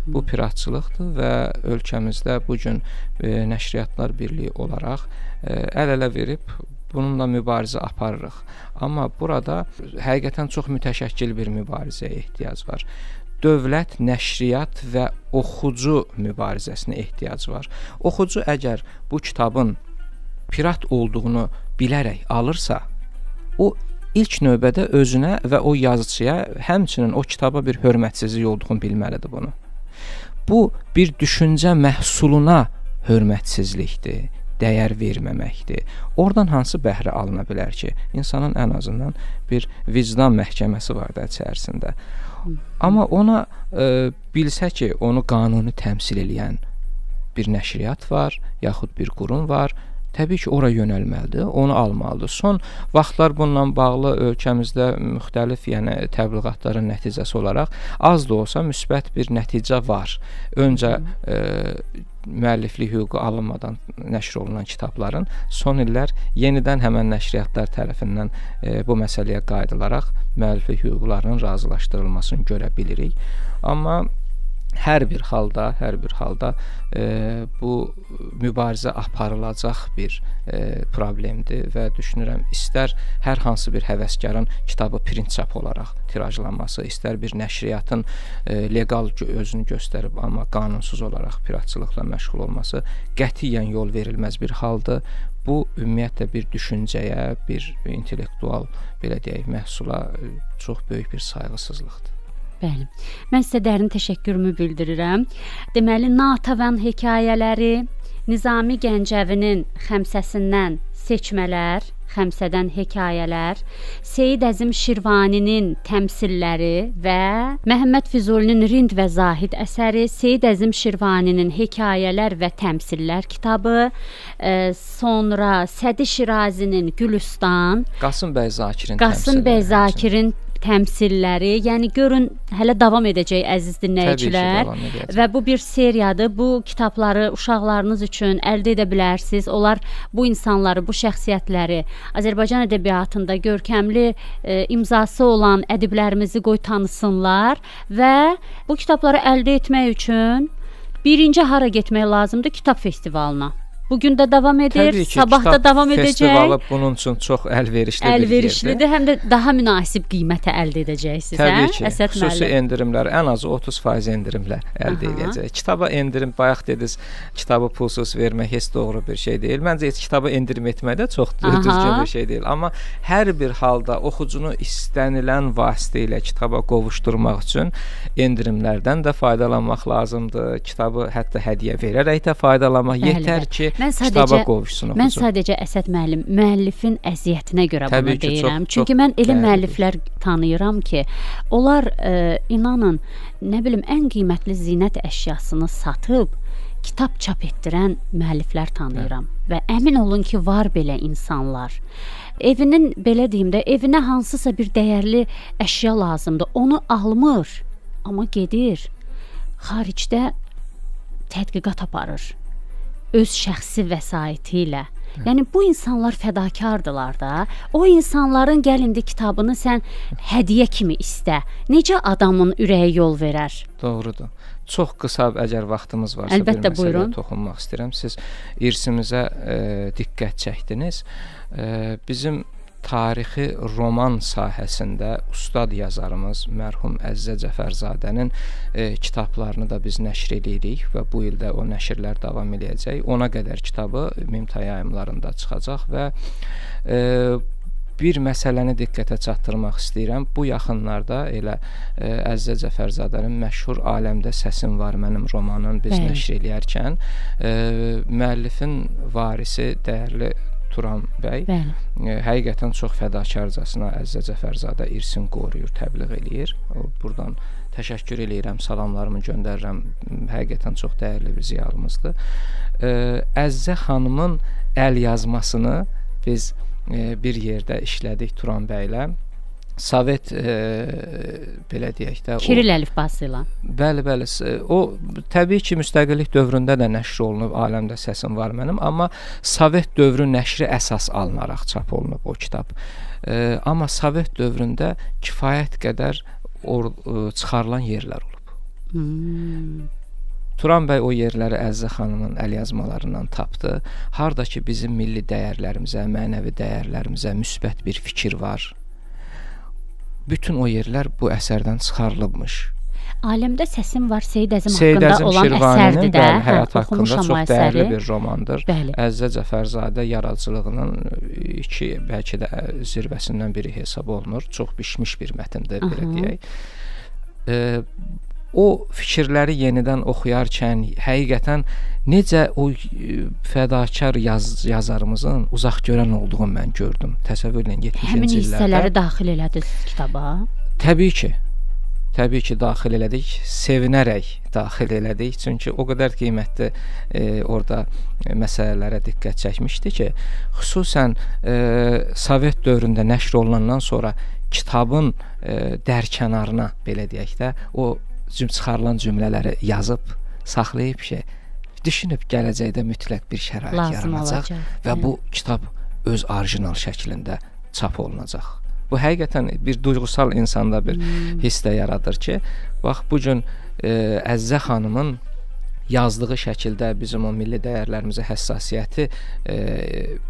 Bu piratçılıqdır və ölkəmizdə bu gün Nəşriyyatlar Birliyi olaraq əl-ələ verib bununla mübarizə aparırıq. Amma burada həqiqətən çox mütəşəkkil bir mübarizəyə ehtiyac var. Dövlət, nəşriyyat və oxucu mübarizəsinə ehtiyac var. Oxucu əgər bu kitabın pirat olduğunu bilərək alırsa, o ilk növbədə özünə və o yazıçıya, həmçinin o kitaba bir hörmətsizlik olduğunu bilməlidir bunu. Bu, bir düşüncə məhsuluna hörmətsizlikdir, dəyər verməməkdir. Oradan hansı bəhrə alına bilər ki? İnsanın ən azından bir vicdan məhkəməsi var da içərisində. Amma ona bilsə ki, onu qanuni təmsil eləyən bir nəşriyyat var, yaxud bir qurum var, təbii ki, ora yönəlməlidir, onu almalıdır. Son vaxtlar bununla bağlı ölkəmizdə müxtəlif, yəni təbliğatların nəticəsi olaraq az da olsa müsbət bir nəticə var. Öncə müəlliflik hüququ alınmadan nəşr olunan kitabların son illər yenidən həmən nəşriyyatlar tərəfindən bu məsələyə qayıdılaraq müəlliflik hüquqlarının razılaşdırılmasını görə bilirik. Amma hər bir halda bu mübarizə aparılacaq bir problemdir və düşünürəm istər hər hansı bir həvəskarın kitabı print çap olaraq tirajlanması, istər bir nəşriyyatın legal özünü göstərib amma qanunsuz olaraq piratçılıqla məşğul olması qətiyyən yol verilməz bir haldır. Bu ümumiyyətlə bir düşüncəyə, bir intellektual, belə deyək, məhsula çox böyük bir sayğısızlıqdır. Bəli. Mən sizə dərin təşəkkürümü bildirirəm. Deməli, Natəvan hekayələri, Nizami Gəncəvinin Xəmsəsindən seçmələr, Xəmsədən hekayələr, Seyid Əzim Şirvaninin təmsilləri və Məhəmməd Füzulinin Rind və Zahid əsəri, Seyid Əzim Şirvaninin hekayələr və təmsillər kitabı, sonra Sədi Şirazinin Gülüstan, Qasım bəy Zakirin Qasım bəy Zakirin təmsilləri, yəni görün hələ davam edəcək əziz dinləyicilər və bu bir seriyadır. Bu kitabları uşaqlarınız üçün əldə edə bilərsiniz. Onlar bu insanları, bu şəxsiyyətləri Azərbaycan ədəbiyyatında görkəmli imzası olan ədiblərimizi qoy tanısınlar və bu kitabları əldə etmək üçün birinci hara getmək lazımdır? Kitab festivalına. Bugün də davam edir, ki, sabah da davam edəcək. Festivalı bunun üçün çox əlverişli bir yerdir. Əlverişlidir, həm də daha münasib qiymətə əldə edəcəksiniz. Təbii ki, Əsəd xüsusi müəllim endirimlər, ən azı 30% endirimlə əldə edəcək. Kitaba endirim, bayaq dediniz, kitabı pulsuz vermək heç doğru bir şey deyil. Məncə heç kitaba endirim etmək də çox düzgün bir şey deyil. Amma hər bir halda oxucunu istənilən vasitə ilə kitaba qovuşdurmaq üçün endirimlərdən də faydalanmaq lazımdır. Kitabı hətta hədiyyə verərək də faydalanmaq, yetər ki, Mən sadəcə Əsəd müəllim, müəllifin əziyyətinə görə təbii bunu deyirəm. Çox, çünki mən elə müəlliflər tanıyıram ki, onlar inanın, nə bilim, ən qiymətli zinət əşyasını satıb kitab çap etdirən müəlliflər tanıyıram. Hə. Və əmin olun ki, var belə insanlar. Evinin, belə deyim də, evinə hansısa bir dəyərli əşya lazımdır. Onu almır, amma gedir, xaricdə tədqiqat aparır. Öz şəxsi vəsaiti ilə. Yəni bu insanlar fədakardılar da. O insanların gəl indi kitabını sən hədiyyə kimi istə. Necə adamın ürəyi yol verər? Doğrudur. Çox qısa əgər vaxtımız varsa, əlbəttə, bir məsələyə toxunmaq istəyirəm. Siz irsimizə diqqət çəkdiniz. Bizim tarixi roman sahəsində ustad yazarımız mərhum Əzzə Cəfərzadənin kitablarını da biz nəşr edirik və bu ildə o nəşrlər davam eləyəcək. Ona qədər kitabı Mimta yayımlarında çıxacaq və bir məsələni diqqətə çatdırmaq istəyirəm. Bu yaxınlarda elə Əzzə Cəfərzadənin məşhur Aləmdə Səsim Var Mənim romanını biz nəşr eləyərkən müəllifin varisi dəyərli Turan bəy həqiqətən çox fədakarcasına Əzzə Cəfərzadə irsin qoruyur, təbliğ eləyir. Buradan təşəkkür eləyirəm, salamlarımı göndərirəm. Həqiqətən çox dəyərli bir ziyalımızdır. Əzzə xanımın əl yazmasını biz bir yerdə işlədik Turan bəylə. Sovet belə deyək də, Kiril əlifbası ilə. Bəli, bəli. O təbii ki, müstəqillik dövründə də nəşr olunub Aləmdə Səsim Var Mənim, amma Sovet dövrü nəşri əsas alınaraq çap olunub o kitab. Amma Sovet dövründə kifayət qədər çıxarılan yerlər olub. Turan bəy o yerləri Əzzə xanımın əlyazmalarından tapdı. Harda ki bizim milli dəyərlərimizə, mənəvi dəyərlərimizə müsbət bir fikir var, bütün o yerlər bu əsərdən çıxarılıbmış. Aləmdə Səsim Var Seyid Əzim haqqında olan əsərdir də. Bəli, həyat haqqında çox dəyərli bir romandır. Bəli. Əzzə Cəfərzadə yaradıcılığının iki, bəlkə də zirvəsindən biri hesab olunur. Çox bişmiş bir mətndir, belə deyək. O fikirləri yenidən oxuyarkən həqiqətən necə o fədakar yazarımızın uzaq görən olduğunu mən gördüm. Təsəvvür edin, 70-ci illərdə. Həmin hissələri daxil elədiniz kitaba? Təbii ki. Təbii ki, daxil elədik, sevinərək daxil elədik. Çünki o qədər qiymətli orada məsələlərə diqqət çəkmişdi ki, xüsusən Sovet dövründə nəşr olunandan sonra kitabın dərkənarına, belə deyək də, o çıxarılan cümlələri yazıb saxlayıb ki, düşünüb gələcəkdə mütləq bir şərait lazım yaranacaq olacaq və bu kitab öz orijinal şəklində çap olunacaq. Bu həqiqətən bir duyğusal insanda bir hiss də yaradır ki, bax bu gün Əzzə xanımın yazdığı şəkildə bizim o milli dəyərlərimizə həssasiyyəti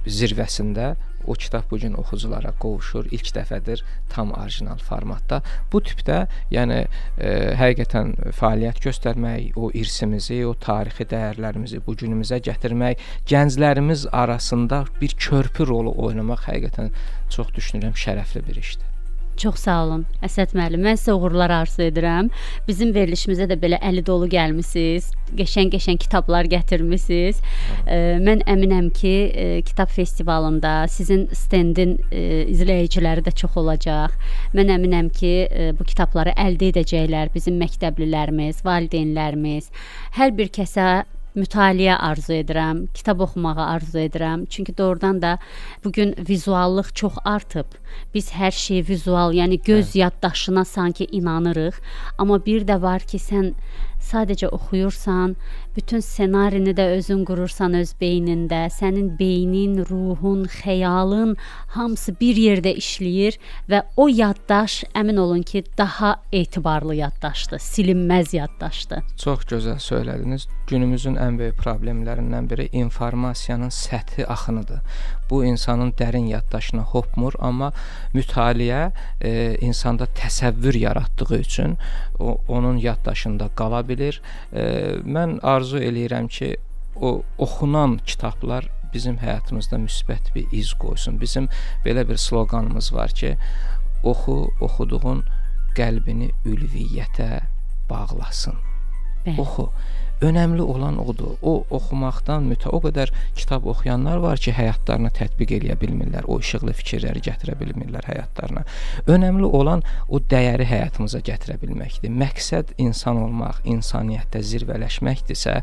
zirvəsində o kitab bu gün oxuculara qovuşur. İlk dəfədir tam orijinal formatda. Bu tipdə, yəni həqiqətən fəaliyyət göstərmək, o irsimizi, o tarixi dəyərlərimizi bu günümüzə gətirmək, gənclərimiz arasında bir körpü rolu oynamaq həqiqətən çox düşünürəm şərəfli bir işdir. Çox sağ olun Əsəd müəllim. Mən sizə uğurlar arzu edirəm. Bizim verilişimizə də belə əli dolu gəlmisiniz. Qəşəng-qəşəng kitablar gətirmisiniz. Mən əminəm ki, kitab festivalında sizin stendin izləyiciləri də çox olacaq. Mən əminəm ki, bu kitabları əldə edəcəklər bizim məktəblilərimiz, valideynlərimiz. Hər bir kəsə mütaliə arzu edirəm, kitab oxumağı arzu edirəm. Çünki doğrudan da bugün vizuallıq çox artıb. Biz hər şeyi vizual, yəni göz yaddaşına sanki inanırıq. Amma bir də var ki, sən sadəcə oxuyursan, bütün ssenarini də özün qurursan öz beynində. Sənin beynin, ruhun, xəyalın hamısı bir yerdə işləyir və o yaddaş, əmin olun ki, daha etibarlı yaddaşdır, silinməz yaddaşdır. Çox gözəl söylədiniz. Günümüzün ən böyük problemlərindən biri informasiyanın səthi axınıdır. Bu insanın dərin yaddaşına hopmur, amma mütaliə insanda təsəvvür yaratdığı üçün onun yaddaşında qala bilir. Mən arzu eləyirəm ki, o oxunan kitablar bizim həyatımızda müsbət bir iz qoysun. Bizim belə bir sloqanımız var ki, oxu, oxuduğun qəlbini ülviyyətə bağlasın. Bəli. Oxu. Önəmli olan odur. O oxumaqdan o qədər kitab oxuyanlar var ki, həyatlarına tətbiq eləyə bilmirlər, o işıqlı fikirləri gətirə bilmirlər həyatlarına. Önəmli olan o dəyəri həyatımıza gətirə bilməkdir. Məqsəd insan olmaq, insaniyyətdə zirvələşməkdirsə,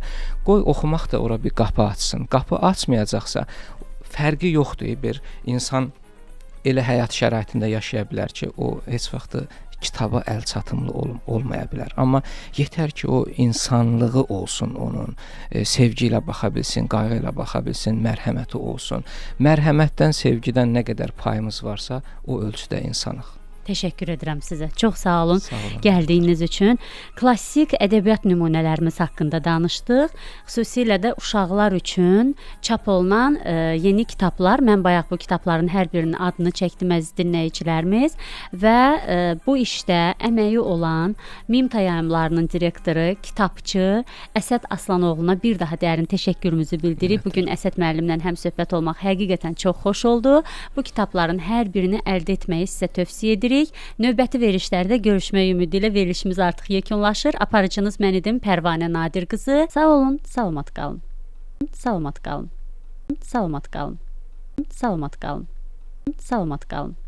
qoy oxumaq da ora bir qapı açsın. Qapı açmayacaqsa, fərqi yoxdur. Bir insan elə həyat şəraitində yaşaya bilər ki, o heç vaxt kitaba əl çatımlı olmaya bilər. Amma yetər ki, o insanlığı olsun onun, sevgi ilə baxa bilsin, qayğı ilə baxa bilsin, mərhəməti olsun. Mərhəmətdən, sevgidən nə qədər payımız varsa, o ölçüdə insanıq. Təşəkkür edirəm sizə. Çox sağ olun, Sağ olun gəldiyiniz üçün. Klassik ədəbiyyat nümunələrimiz haqqında danışdıq. Xüsusilə də uşaqlar üçün çap olunan yeni kitablar. Mən bayaq bu kitabların hər birinin adını çəkdim əziz dinləyicilərimiz və bu işdə əməyi olan Mimta Yayımlarının direktoru, kitabçı Əsəd Aslanoğluna bir daha dərin təşəkkürümüzü bildiririk. Bugün Əsəd müəllimlə həmsöhbət olmaq həqiqətən çox xoş oldu. Bu kitabların hər birini əldə etməyi sizə tövsiyə edirik. Növbəti verilişlərdə görüşmək ümidi ilə verilişimiz artıq yekunlaşır. Aparıcınız mən idim, Pərvanə Nadir qızı. Sağ olun, salamat qalın. Salamat qalın. Salamat qalın. Salamat qalın. Salamat qalın.